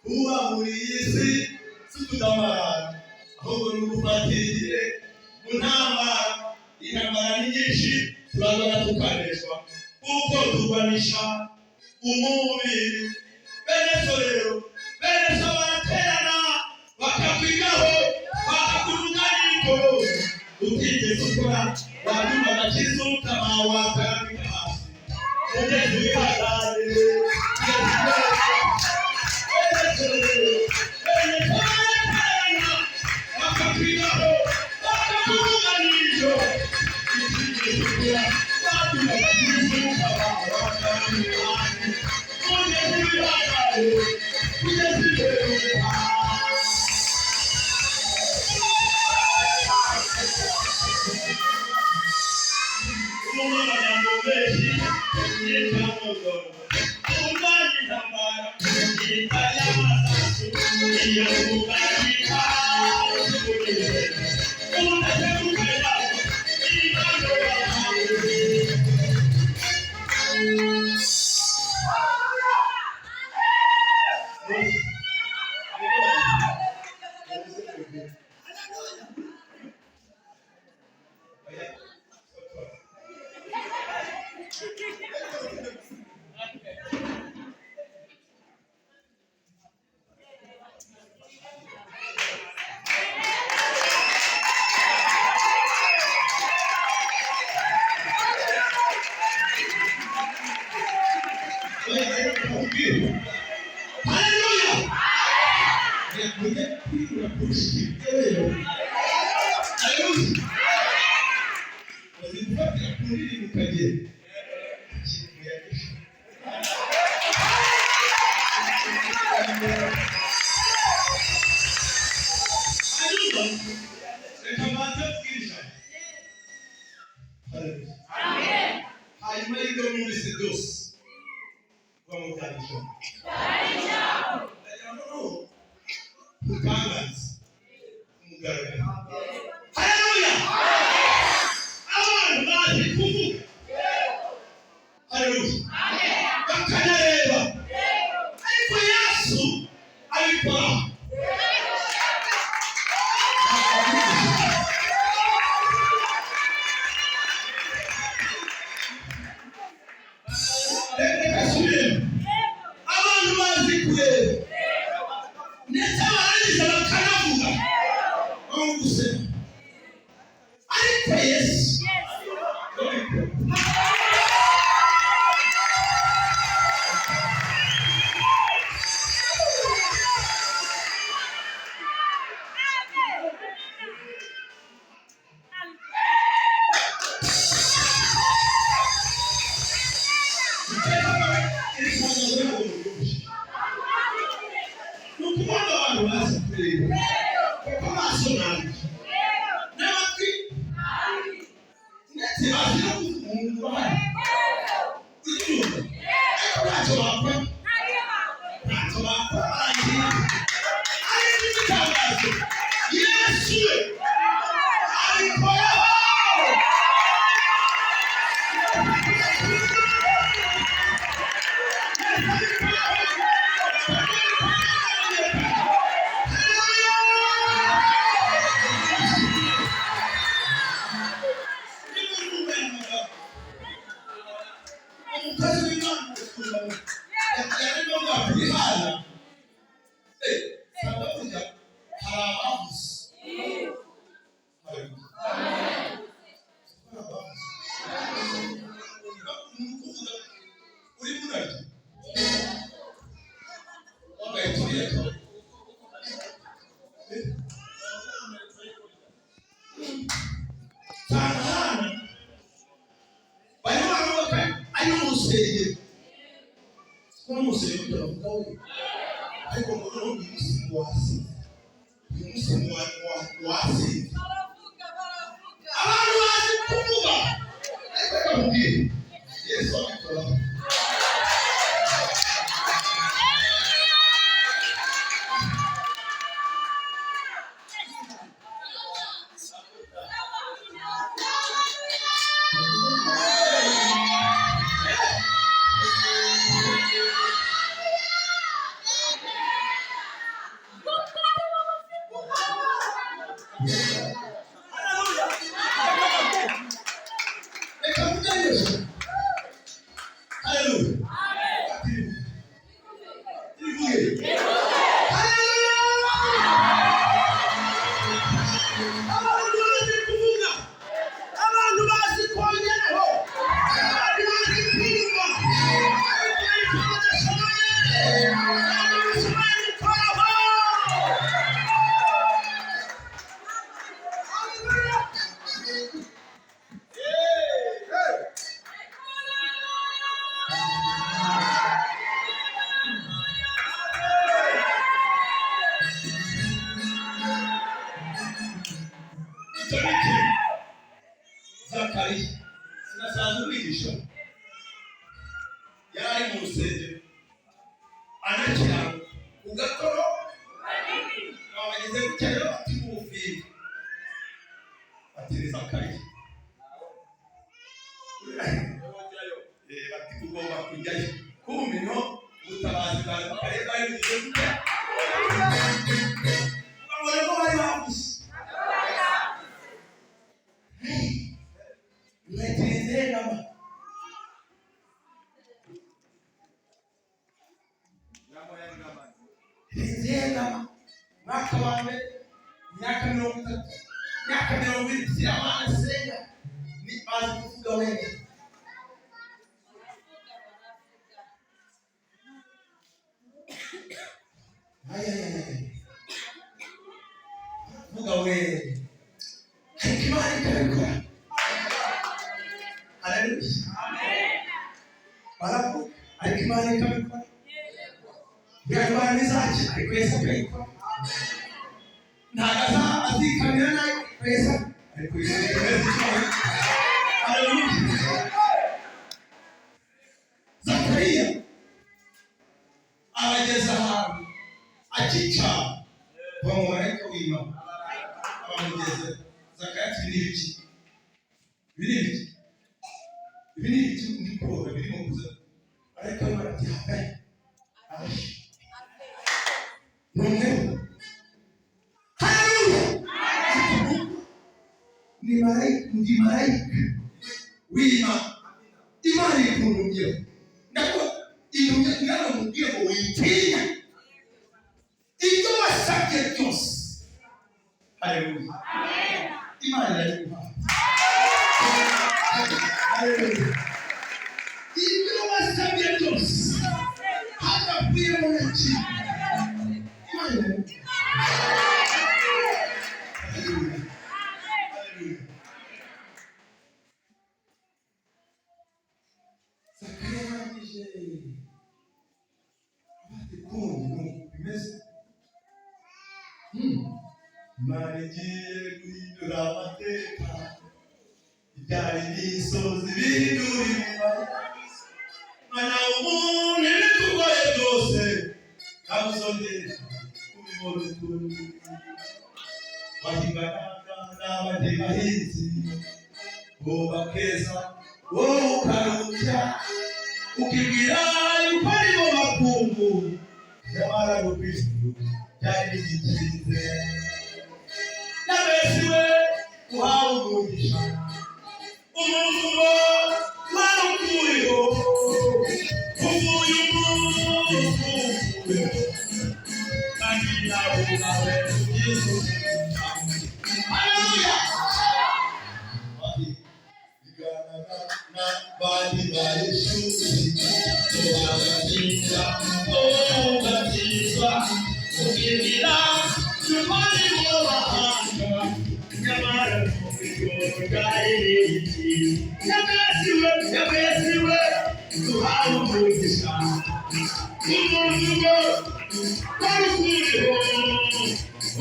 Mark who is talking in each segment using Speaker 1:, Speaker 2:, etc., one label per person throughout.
Speaker 1: Kuba muri iyi si si ukudamarara, ahubwo ni ugufatira mu ntambara. Intambara ni nyinshi, turabona tukaneshwa kuko turwanisha umubiri. Bene so rero, bene so baraterana, bakakwigaho, bakakuvuga n'ikoro utigeze ukora. Wabyumva agakiza, ukaba wakarambika hasi. Mugezi wihangane. Bakakwigaho, bakakuvuga n'ijoro utigeze ukora. Wabyumva agakiza, ukaba wakarambika hasi. Mugezi wihangane kugeza imperuka. Umwana menshi y'icyamugoro urwanya intambara yita y'amasasu, iyo kugarika udateguka yawe ingano yawe. Haleluya! Mujye kwikura kurusha ibyo rero. Haleluya! Uzi gufatira ku ndirimbo ukagenda ikintu yagisha. Hanyuma reka mbanze mubwire ijambo. Haleluya! Hanyuma y'ibyo mwumvise byose, bamujyana ijambo. Ndagira ngo noneho tutangaze umugaragaro. Haleluya! Abantu bazi kuvuga. Haleluya! Bakanareba. Ariko Yesu abikoraho. Reka nsubiremo. Abantu bazi kureba. Ndetse barangiza bakanavuga. Bari gusema. Ariko Yesu abikora. Iri tangazo ntabwo muryumvishe. Ni ukuvuga ngo abantu bazi kureba kuko amaso ni abiri n'amatwi, ndetse bazi no kuvuga. Umuntu urahari uri, ariko ntacyo bakora, ntacyo bakora, barangira. Ariko igitangazo, Yesu we abikoraho. Yesu abikoraho. Umukozi w'Imana yarimo bwakwihana sanga burya hari abavuze. Hari abavuze. Ni ukuvuga rusengero, ko no mu rusengero turavuga we, ariko ngo noneho uyu munsi wasinze, uyu munsi wasinze.
Speaker 2: Baravuga, baravuga.
Speaker 1: Abantu bazi kuvuga, ariko reka nkubwire, Yesu abikoraho. Reka mvuge Yesu. Haleluya. Tubivuge. Haleluya. Abantu bazi kuvuga, abantu bazi kongeraho, abantu bazi kumva, ariko ariko badashoboye, abantu bashoboye gukoraho. Haleluya. Hey, hey. Icyo ni kimwe. Zakariya sinasanzwe umwigisha, yari ari mu rusengero anakiranuka ku gakoro babagize gutya rero, bati mu bufindo, bati ni Zakariya. Bati ugomba kujyayo, kumbi no ubutabazi bwa Zakariya bwari bugize gutya, babona ko bari babuze. Mwetereze ngama ngama mwaka wa mbere, imyaka 30, imyaka 40, shyira senga ni bazi kuvuga wenyine. Ayayayay, vuga we, ariko Imana ikabikora. Haleluya. Baravuga, ariko Imana ikabikora. Imana ntizakira, ariko Yesu akayikora. Ntabwo azikamira nayo, ariko Yesu, ariko Yesu ikomeza icyubahiro. Haleluya. Zakariya abageza ahantu akicana bamumarayika w'Imana abamugeze. Zakariya ati: "Ibi ni ibiki? Ibi ni ibiki? Ibi ni ibiki ndi kubona birimo kuza?" Ariko w'Imana ati: "Habe aje ni umwe." Haleluya. Ni marayika, ndi marayika w'Imana, Imana ikuntumyeho, ndako intumye ngamubwiye ngo witinya, ibyo wasabye byose. Haleluya. Imana irabiguha. Haleluya. Ibyo wasabye byose hadapfuyemo na kimwe, Imana irabiguha. Haleluya. Haleluya. Zakariya arangije abati kumbi nuko bimeze. Imana igiye guhindura amateka, ibyari imisozi bihindura imibare. Mwana w'umuntu, ibikugoye byose ntabwo uzongera kubibona ukundi. Wahinganaga n'abandi bahinzi bo bakeza, wowe ukarushya, ukibwira yuko ari bo bakungu, nyamara no ku ijuru byari bigikinze. Yabesi we uhawe umugisha, umuvumo wari ukuriho uvuye umunsi, kandi nawe ubwawe ugize. Haleluya. N'abandi barishuri tubabatizwa, tubatizwa, ukibwira yuko ari bo bahanga, nyamara mu ijuru ryari riri. Yabesiwe, yabesiwe.
Speaker 3: Duhawe umugisha. Umuvugo wari ukuriho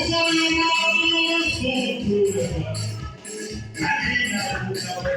Speaker 3: umurimo w'usukura kandi nawe.